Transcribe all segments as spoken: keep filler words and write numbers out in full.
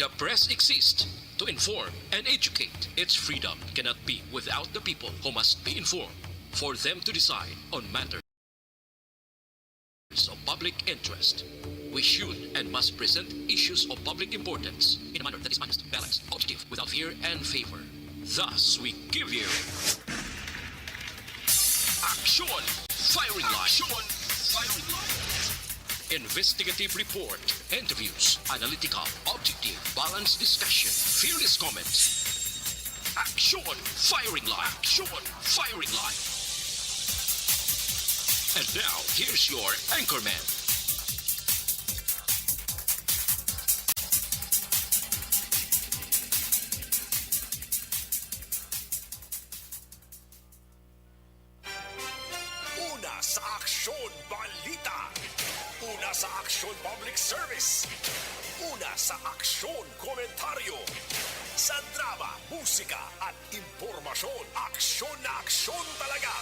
The press exists to inform and educate. Its freedom cannot be without the people who must be informed for them to decide on matters of public interest. We should and must present issues of public importance in a manner that is honest, balanced, objective, without fear and favor. Thus, we give you Action Firing Line. Action Firing Line. Investigative report, interviews, analytical, objective, balanced discussion, fearless comments. Action Firing Line. Action Firing Line. And now, here's your anchorman. Una sa Aksyon Balita. Una sa Aksyon Public Service. Una sa Aksyon Komentaryo. Sa drama, musika, at impormasyon, aksyon na aksyon talaga.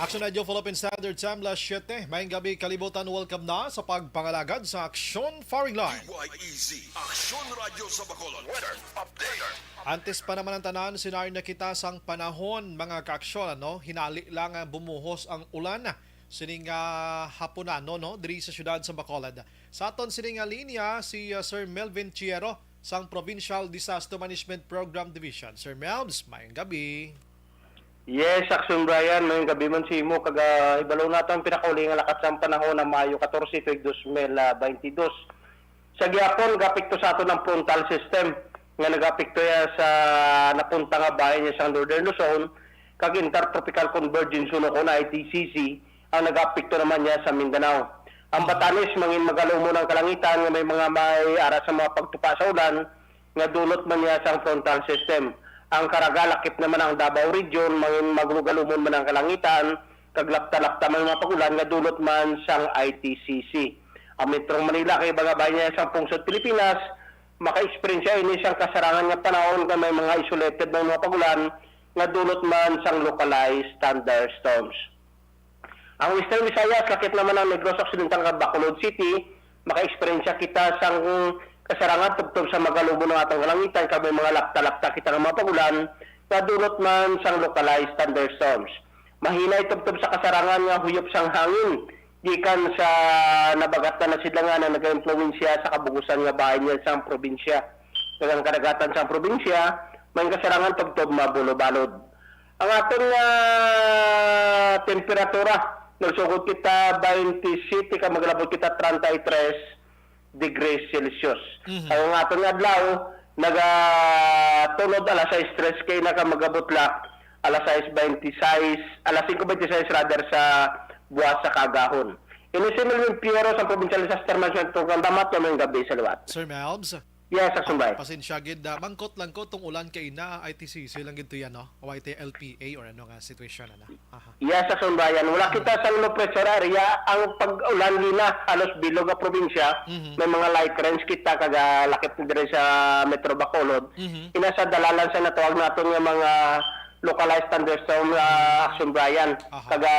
Action Radio Philippine Standard Time, las siyete. Maayong gabi, kalibutan. Welcome na sa pagpangalagad sa Aksyon Firing Line. D Y E Z, Aksyon Radyo sa Bacolod. Weather update. Antes pa naman ang tanan, sinari na kita sang panahon, mga kaaksyon, ano? Hinali lang nga bumuhos ang ulan sining, ah, hapunanon, no, diri sa siyudad sa Bacolod. Sa aton sining nga linya, si, ah, Sir Melvin Chiero sang Provincial Disaster Management Program Division. Sir Melvs, maayong gabi. Yes, Action Brian, maayong gabi man sa imo. Kag, ah, ibalo naton ang pinakauli nga lakat sang panahon na Mayo katorse, tuig dos mil, ah, baynte dos. Sa gihapon, nag-apekto sa aton ang frontal system nga nag-apekto ya sa napunta nga bahin niya sa Northern Luzon, kag Intertropical Convergence Zone o kon I T C C ang nag-apekto naman niya sa Mindanao. Ang Batanes, mangin magalumon ang kalangitan nga may mga may ara sa mga pagtupa sa ulan nga dulot man niya sang frontal system. Ang Caraga, lakip naman ang Davao Region, mangin magalumon man ang kalangitan, kag lapta-lapta man mga pag-ulan nga dulot man sang I T C C. Ang Metro Manila kag iba nga bahin niya sang pungsod Pilipinas, maka-eksperyensya ini sang kasarangan nga panahon nga may mga isolated nga mga pag-ulan nga dulot man sang localized thunderstorms. Ang Western Visayas, lakip naman ang Negros Occidental kag Bacolod City, maka-eksperyensya kita sang kasarangan tubtob sa magalumon ang atong kalangitan kag may mga lapta-lapta kita nga mga pag-ulan nga dulot man sang localized thunderstorms. Mahinay tubtob sa kasarangan nga huyop sang hangin gikan sa nabagat na sidlangan ang nagaimpluwensya sa kabug-usan nga bahin niya sang probinsya. Kag ang kadagatan sang probinsya, may kasarangan tubtob mabulobalod. Ang aton nga temperatura, nagsugod kita twenty-seven ka, maglabot kita thirty-three degrees Celsius. Mhm. Ang aton nga adlaw, nagatunod alas sais tres kay nakamagabot la alas sais twenty-six, alas singko twenty-six rather, sa buwas sa kaagahon. Ini si Melvin Piero sa Provincial Disaster Management Program. Damat naman gabi sa liwat. Sir Melbs? Yes, Action Brian. Pasensya gid, ah, mangkot lang ko tong ulan kay ina, I T C C lang gid to yan, no? Wa ito L P A or ano nga situation, ano? Aha. Yes, Action Brian. Wala kita sa low pressure area. Ang pag-ulan gina, halos bilog nga probinsya. Mhm. May mga light rains kita, kaga lakip na diri sa Metro Bacolod. Mhm. Ina sa dalalan sa natawag naton nga mga localized thunderstorm, ah, Action Brian. Aha. Kaga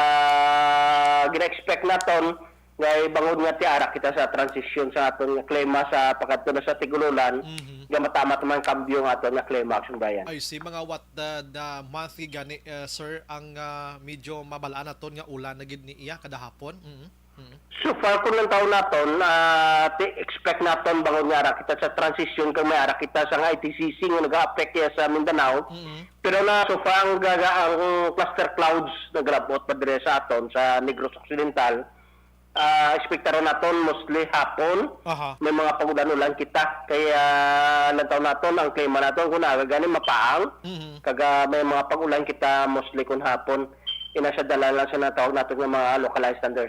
gina-expect naton, Kay bangod nga ti ara kita sa transisyon sa aton nga klima sa pagkadto na sa tig-ululan, Mhm. nga matama man kambyo nga aton nga klima, Action Brian. I see, mga what the, the month gani, uh, sir, ang, uh, medyo mabalaan naton nga ulan na gid ni iya kada hapon? Mhm. Mhm. So far, kung ang taon naton, ah, ti-, expect naton bangod nga ara kita sa transisyon kag may ara kita sa nga I T C C nga nag-a-affect iya sa Mindanao. Mhm. Pero na, so far, ang gaga, ang cluster clouds nagalabot pa dire sa aton sa Negros Occidental. Ah, ekspektaran naton mostly hapon. Aha. May mga pag-ulan-ulan kita. Kaya lantaw naton ang klima naton kung aga gani mapaang. Mhm. Kaga may mga pag-ulan kita mostly kung hapon. Ina sa dalan lang sa natawag naton nga mga localized thunder,